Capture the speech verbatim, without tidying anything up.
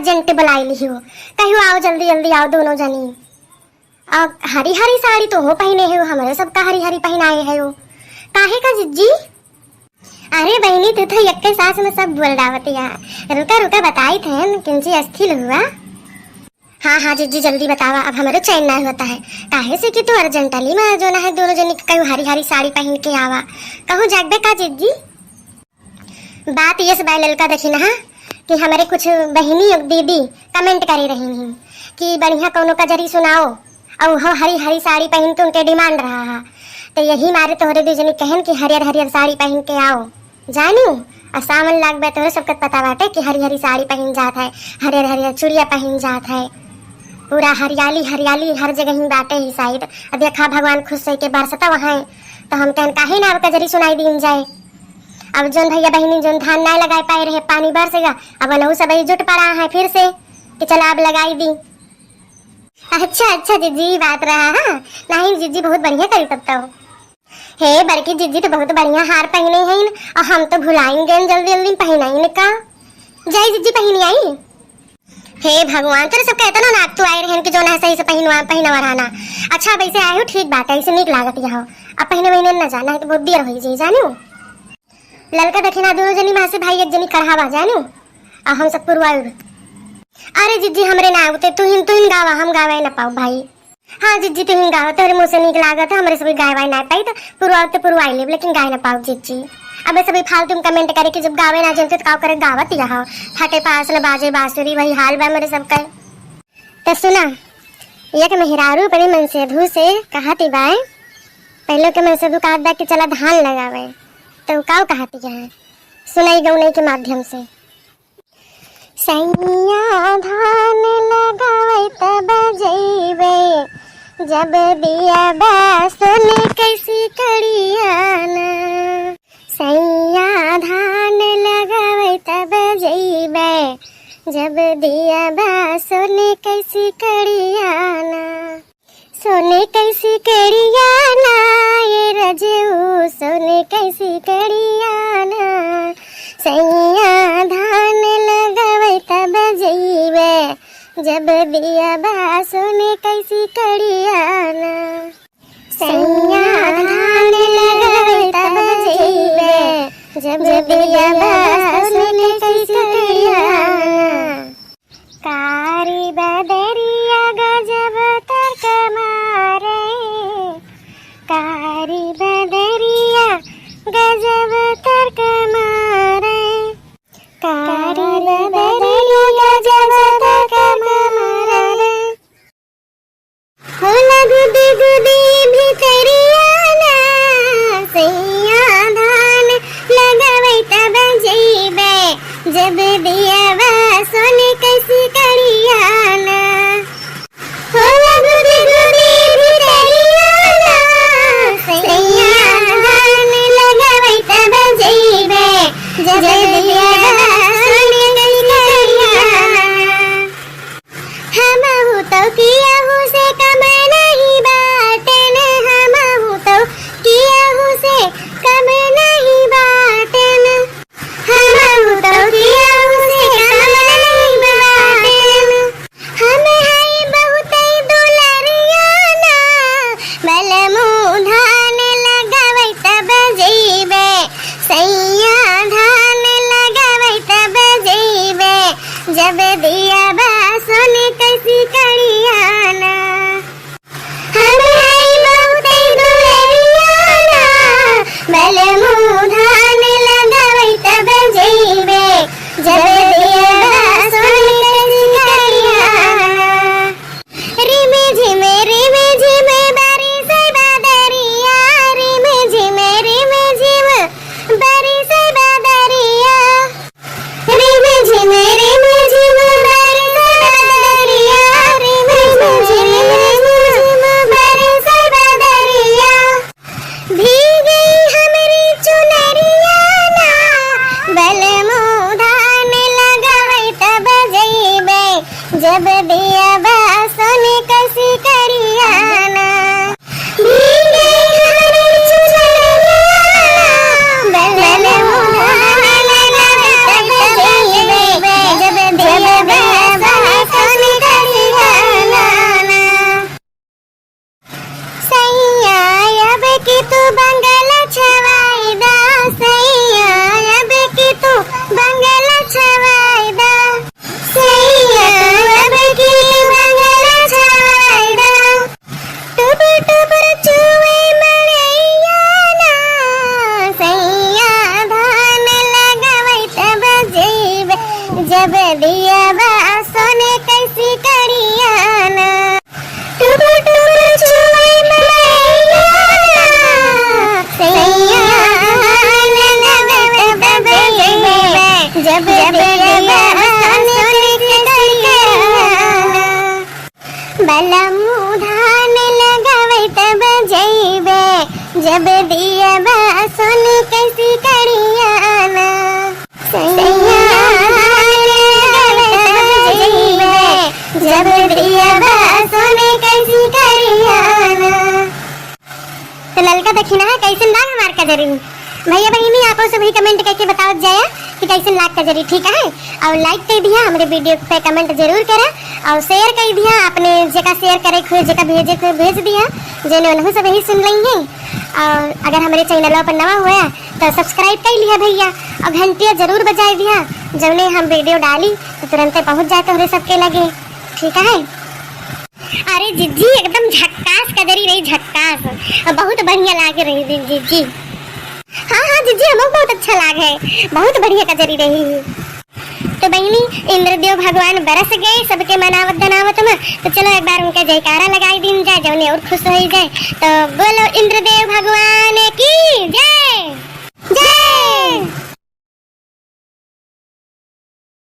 अर्जेंट बुलाई लिहियो, कहियो आओ जल्दी जल्दी आओ दोनों जनी। अब हरी हरी साड़ी तोहो पहिने हो, हमरे सबका हरी हरी पहिनाए हो, काहे का जिज्जी? अरे बहिनी, तू तो यक्के सांस में सब बोल डावत या। रुका रुका, बताइत है, किंची अस्थिर हुआ। हाँ हाँ जिज्जी, जल्दी बतावा, अब हमरो चैन ना होता है। काहे से कि तू अर्जेंटली में जो ना है, दोनों जनी कहूँ हरी हरी साड़ी पहिन के आवा, कहूँ जागबे का जिज्जी? बात ये से बाय ललका देखी ना कि हमरे कुछ बहिनी और दीदी कमेंट करे रही हैं कि बढ़िया कौनो कजरी सुनाओ, और वो हरी हरी साड़ी पहिन के उनके डिमांड रहा है। तो यही मारे तोहरे दू जनी कहन कि हरियर हरियर साड़ी पहिन के आओ, जानू। और सावन लाग बे, तोहरे सबके पता बाटे कि हरी हरी साड़ी पहिन जात है, हरियर हरियर चूड़िया पहिन जात है, पूरा हरियाली हरियाली हर जगह ही बाटे ही शायद। अब देखा भगवान खुश होइके बरसता वहाँ, तो हम कहन काहे ना अब कजरी सुनाई दीन जाए। अब जोन भैया बहिनी जोन धान ना लगाए पाए रहे, पानी बरस गया, अब उनहु सब जुट पड़ा है फिर से कि चला अब लगाई दी। अच्छा अच्छा जिज्जी, ई बात रहा, हाँ। नहीं जिज्जी, बहुत बढ़िया करी तब तो। हे बड़की जिज्जी तो बहुत बढ़िया हार पहिने हैं, और हम तो भुलाइन गए जल्दी जल्दी पहिनाइन का। जाई जिज्जी पहिनी आई। हे भगवान, तोरे सबका इतना नाक तू आए रहन कि जो ना सही से पहिनवा, पहिनवा रहना। अच्छा, अब ऐसे आए हो, ठीक बात है, ऐसे नीक लागत यहाँ। अब पहिने महीने न जाना है तो बहुत देर हो जाई, जानू। ललका देखी ना, दोनों जनी माँ से भाई एक जनी कढ़ावा, जानू। अब हम सब पुरवाउब। अरे जिज्जी, हमरे ना आवते, तू ही, तू ही गावा, हम गावे ना पाओ भाई। हाँ जिज्जी, तू ही गावा, तोरे मुँह से नीक लागत है, हमरे सब गाए वाए ना पाई तो पुरवाओ तो पुरवाई लेब, लेकिन गाए ना पाओ जिज्जी। अब सब फालतू में कमेंट करे कि जब गावे ना जानते तो का करे, गावत यहाँ फटे पास न बाजे बांसुरी, वही हाल बा हमरे सबका। तो सुना, एक मेहरारू अपने मनसेधु से कहत बाय, पहले के मनसेधु कहत बा कि चला धान लगावे, तो काव कहत है, सुनाई गौनई के माध्यम से। सैया धान लगावे तब जइबे, जब दिया बा सोने कैसी कड़ियाना। सैया धान लगावे तब जइबे, जब दिया बा सोने कैसी कड़ियाना। सोने कैसी कड़ियाना, ये रजऊ, सोने कैसी कड़ियाना। सैया धान लगावे तब जइबे, जब दिया बा सोने कैसी कड़ियाना। सैया धान लगावे तब जइबे, जब दिया बा सोने कैसी कड़ियाना। कारी बदरिया गजब तर्क मारे, कारी बदरिया गजब तर्क मारे, कारी बदरिया गजब तर्क मारे। होला गुदी गुदी भितरिया ना, सैया धान लगावे तब जइबे, जब दिया बा सोने कैसी कड़ियाना। होला गुदी गुदी भितरिया ना, सैया धान लगावे तब जइबे, जब दिया बा सोने कैसी कड़ियाना। हमहू तो कियाहू से कम नहीं बाटेन, हमहू तो कियाहू से कम नहीं बाटेन, हमहू तो कियाहू से कम नहीं बाटेन। हम हई बहुतै दुलरिया ना, बलमू धान लगावे तब जइबे, सैया धान लगावे तब जइबे, जब दिया बा सोने कैसी कड़ियाना। हम हई बहुतै दुलरिया ना, बलमू धान लगावे तब जइबे, जब दिया बा सोने कैसी कड़ियाना। रिम झिम रिम झिम बरिसे बदरिया, रिम झिम रिम झिम बरिसे बदरिया। रिम झिम रिम झिम बरिसे बदरिया, रिम झिम रिम झिम बरिसे बदरिया। भीगी हमरी चुनरिया ना, बलमू धान लगावे तब जइबे, जब दिया बा सोने कैसी कड़ियाना। भीगी हमरी चुनरिया ना, बलमू धान लगावे तब जइबे, जब दिया बा दिया बा सोने कैसी करियाना। टुकुर टुकुर छुए मैया, सैया, जब जब दिया बा सोने कैसी करियाना। बलमू धान लगावे तब जइबे, जब दिया बा सोने कैसी करियाना। सैया जब दिया बा सोने कैसी करियाना। तो ललका देखी ना कैसन लाग हमार कजरी। भैया बहिनी, आपो सभी comment करके बतावत जाया कि कैसन लाग कजरी, ठीक है? और like कर दिया, हमरे video पे comment जरूर करा और share कर दिया, अपने जेका share करे के हुए, जेका भेजे के हुए भेज दिया, जेने उनहु सब यही सुन लेंगे। और अगर हमरे channel पर नवा हुआ तो subscribe कर लिया भैया, और घंटिया जरूर बजाए दिया, जौने हम video डाली तो तुरंते पहुँच जाए तोहरे सबके लगे, ठीक है? अरे जिज्जी, एकदम झक्कास कजरी रही, झक्कास, और बहुत बढ़िया लागे रही जी-, जिज्जी। हाँ हाँ जिज्जी, हमको बहुत अच्छा लाग है, बहुत बढ़िया कजरी रही। तो बहिनी, इंद्रदेव भगवान बरस गए सबके मनावत दनावत में, तो चलो एक बार उनका जयकारा लगाई दीन जाए, जौने और खुश हो जाए। तो बोलो इंद्रदेव भगवान की जय।